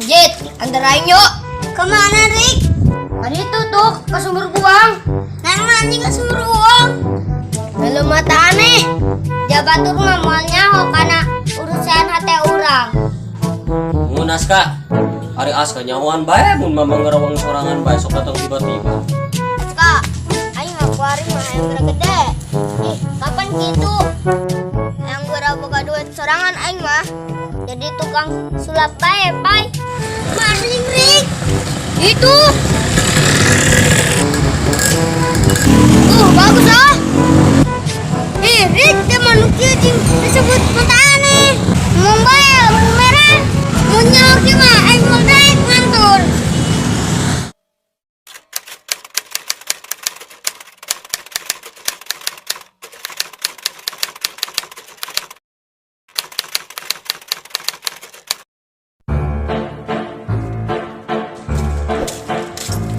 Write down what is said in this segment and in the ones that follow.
Jit, antar aing yuk. Kemana, Rik? Kan itu tuh, ke sumur buang. Nang anjing ke sumur uang. Lalu mata aneh. Jabatur mah moal nyaho kana urusan hate urang. Mun Aska, ari Aska nyahoan bae mun mamang ngerawang sorangan bae sok datang tiba-tiba. Aska, aing ngakuarin mah hayang geura gede. Ih, kapan gitu? Yang geura boga duit sorangan aing mah. Jadi tukang sulap bae, pai. Maling, Rik. Itu. Bagus ah. Ih, Rik, dia manusia jeung disebut mata aneh. Ngomong bae lampu merah. Mun nyaho kieu mah aing moal daek ngantur.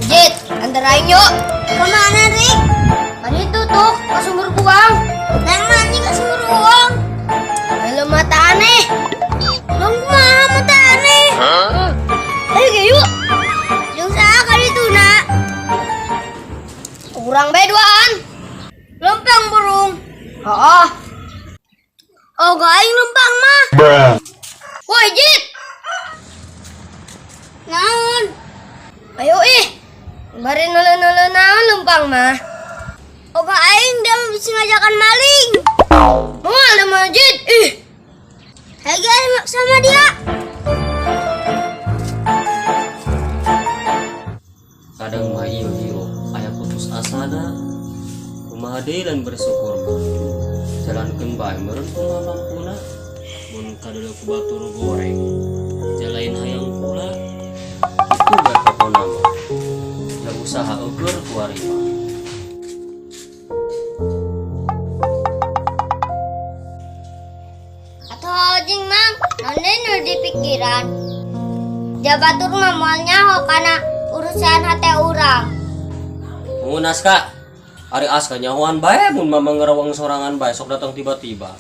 Jit, antar aing yuk. Kemana, Rik? Kan itu tuh, ke sumur buang. Nang anjing ke sumur uang. Lalu mata aneh. Bang kumaha mata aneh. Ayo ge yuk. Jeung saha ka ditu na? Urang bae duaan. Lempang burung. Heeh. Oh, gak aing lempang mah. Bruh. Woi, Jit. Naon? Ayo ih. Bari nulu-nulu naon lumpang mah. Oh, gak aing dia mah bisa ngajakan maling. Moal da mah Jit. Ih. Hai guys, sama dia. Kadang mah ieu hirup aya putus asana. Kumaha deui lain bersyukur mah. Jalankeun bae meureun kumaha mampuna. Mun kadeuleu ku batur goreng, jalain hayang kula. Kitu bae pokona mah. Da usaha eueur kuari mah. Atuh jeung mang, naon deui nu di pikiran. Jabatur mah moal nyaho kana urusan hate urang. Mun Aska, ari Aska nyahoan bae mun mamang ngerawang sorangan bae sok datang tiba-tiba.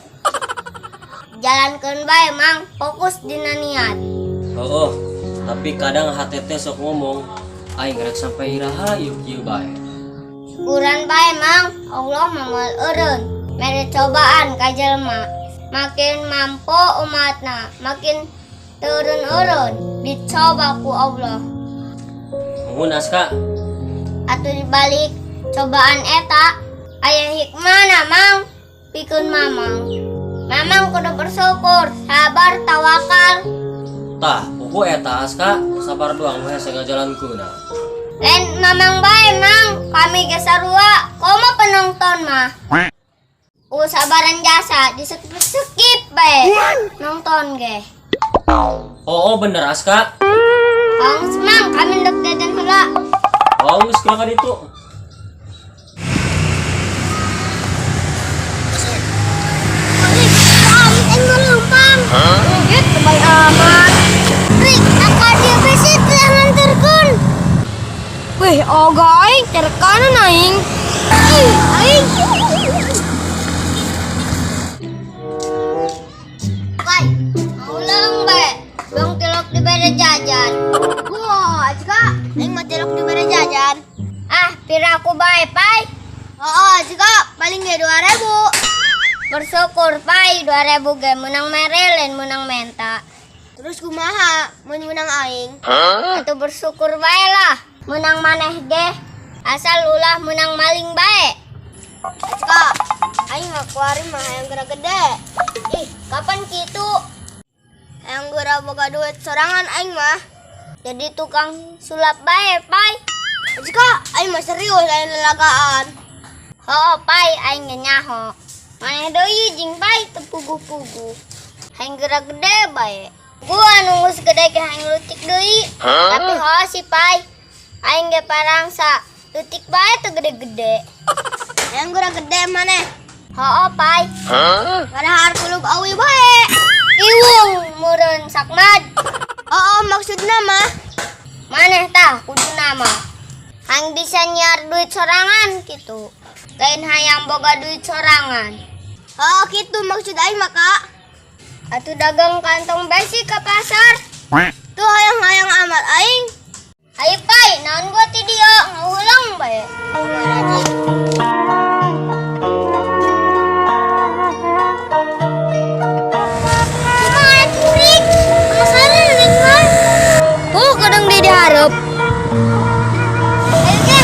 Jalankeun bae mang, fokus dina niat. Heeh, tapi kadang hate teh sok ngomong, aing rek sampai iraha ieu kieu bae. Syukuran bae mang, Allah mah moal eureun. Mere cobaan ka jelema. Makin mampu umatna, makin turun-urun dicoba ku Allah. Mun Aska, Atuh dibalik cobaan eta aya hikmahna mang, pikeun mamang. Mamang kudu bersyukur, sabar, tawakal. Tah, buku eta Aska, sabar doang we hese ngajalankeunna. Lain mamang bae mang, kami ge sarua, komo penonton mah. Sabaran jasa, di skip bae. Nonton ge. Oh, oh bener Aska. Kang semang, kami ndek jajan heula. Oh, geus kira ka ditu. Rik, amit aing mah lempang. Git, tebal amat. Rik, aka dia besi telah nganterkeun. Wih, oga aing terkanan aing. Ih, aing. Pai, ulang bae. Bang tilok dibere jajan. Wah, Azka, aing mah tilok dibere jajan. Ah, pira aku bae, Pai. Oh, Azka, paling ge 2000. Bersyukur, Pai, 2000 ge menang mere lain menang menta. Terus kumaha mun menang aing? Atau bersyukur bae lah, menang maneh ge. Asal ulah menang maling bae. Azka, aing ngakuarin mah hayang geura gede. Ih, kapan gitu? Hayang geura boga duit sorangan aing mah. Jadi tukang sulap bae, Pai. Azka, aing mah serius aing lelagaan. Hoo, Pai, aing ge nyaho. Maneh deui jeung Pai teu puguh-puguh. Hayang geura gede bae. Gua nunggu segede ge hayang leutik deui. Tapi hoo si Pai. Aing ge parangsa. Leutik bae teu gede-gede. Hayang geura gede maneh. Hoo, Pai. Padahal kulub awi bae. Iwung meureun sakmad. Oh, maksudna mah Maneh tah kuduna mah. Hayang bisa nyiar duit sorangan gitu. Lain hayang boga duit sorangan. Oh, gitu maksud aing mah, Kak. Atuh dagang kantong besi ke pasar. Tuh hayang-hayang Selamat aing. Ayo pai, naon gua ti dia ngaulang bae. Kumaha turik? Penasaran aing mah. Oh, kadang dia diharap. Ayo ge.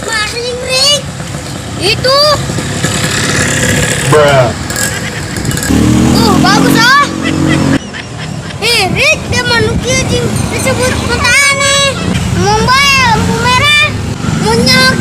Mana sih, Rik? Itu. Bruh. Bagus ah. Eh, Rik, dia manusia jeung disebut kota aneh. Mumbai lampu merah. Mun nyaho.